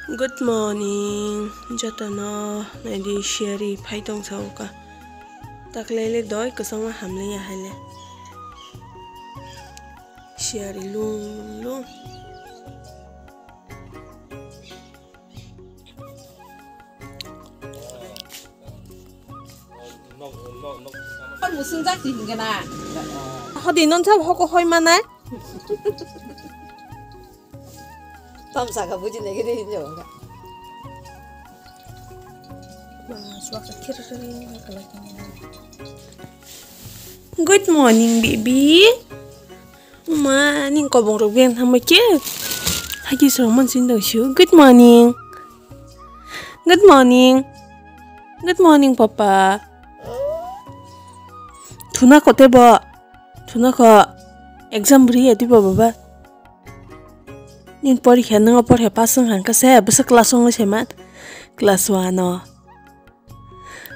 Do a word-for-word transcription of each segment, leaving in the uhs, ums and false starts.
Good morning, jotono naidi siyari phai tong sa uka. Taklai le doi kwchangma hamliya hai le. Siyari lung lung. Hodi non sab hoko hoi manai. Tam saka buji nai gede hinjo ka. Good morning, baby. Ma, ning kobong rok beng thambai khe. Hagi song man sin dong siu. Good morning. Good morning. Good morning, papa. Thuna kote bo. Thuna ko. Exam bri ya diba baba. Ning porikha nang porikha pass wng kha se bwswk class wng se ma. Class one o.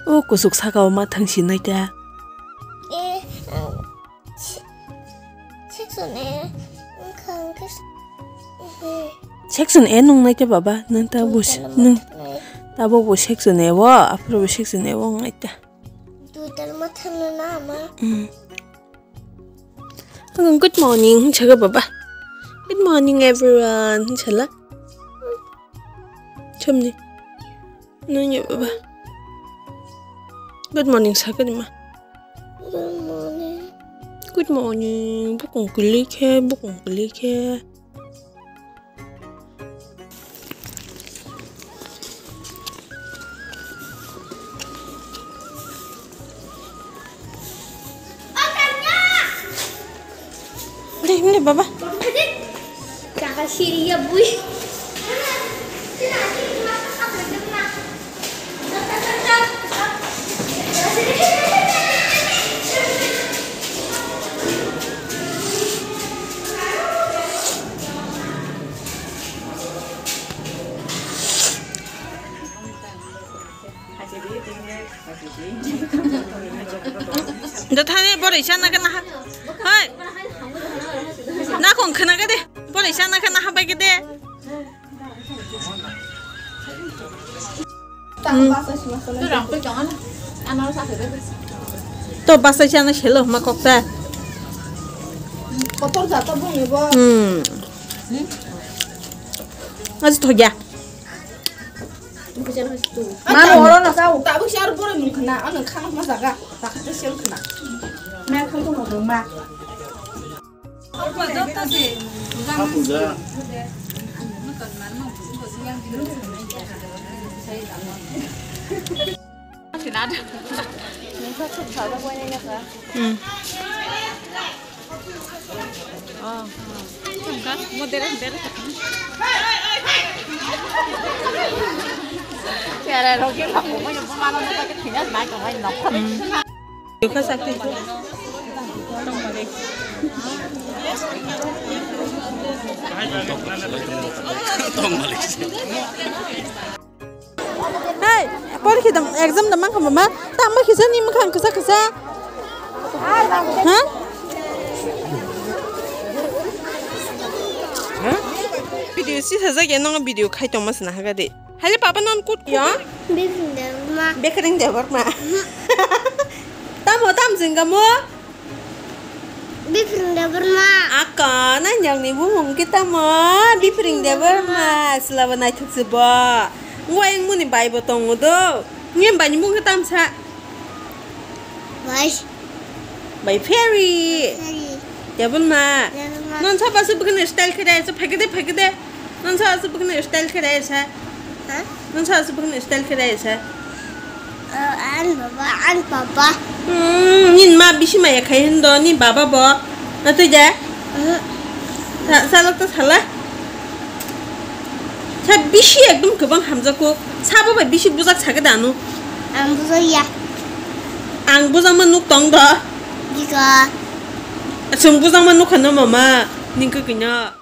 O kusuk saka o ma thang sinai ta. E, um, section A, wngkha hwnkhe s-, mhm. Section A nung nai ta baba, nung ta bus, Duitala nung mathang nai. Tabo bo section A o, aphuru bo section A o ngai ta. Duitala mathang no na ama. Hmm. Ang good morning, saga baba. Good morning, everyone, sala. Chomni. Nanya baba. Good morning, sakani ma. Good morning. Good morning. Bukung kulikhe, bukung kulikhe. Deh, ini baba. Jaga siriya bui. Dothani boroi sana kana ha. Hoi. Nakong khana kade. Boroi sana kana ha bai kade. Hmm. To basa sana selo ma kokta. Kotor jata bumi bo. Hmm. Aji thogya. Mano oro no sao. Tabuk si aro boroi mung khana, ano khana ma jaga, jaga te sel khana. Ma kham to ma. Hmm. Hey, porikha da, exam da mankha mama, tamo kisa ni mankha kisa kisa. Ha? Ha? Video si sajak ya, nang video khai tong mas na haga de. Hale papa non kut ya? Bipin da ma. Bekring da bar ma. Tamo tam jingga mo. Bipring Debbarma. Ako, nang jangni bumung khe tamo? Bipring Debbarma. Slabo naithok se bo. Ngwa yang muni bai bo tongo do. Nge bai ni bumung khe tamsa? Bai. Bai Fairy. Fairy. Debbarma. Debbarma. Non sa basu bukne style khe dai, sa phagede phagede. Nang sa aswk bwkhwni style khe raya sa? Ha? Nang sa aswk bwkhwni style khe raya sa? Oh, an baba, an papa. Hmm, nini ma bisi maya khai hwn do, nini baba bo. Na twi de? Mhm. Sa, salok ta sala? Sa bisi ekdom kwbang hamjakgo. Sabo bai bisi bujak sa khe da ano? Ang bujak ya. Ang bujakma nuk tong do? Bika. Chwng bujakma nuk kha no mama, nini kwkwi no.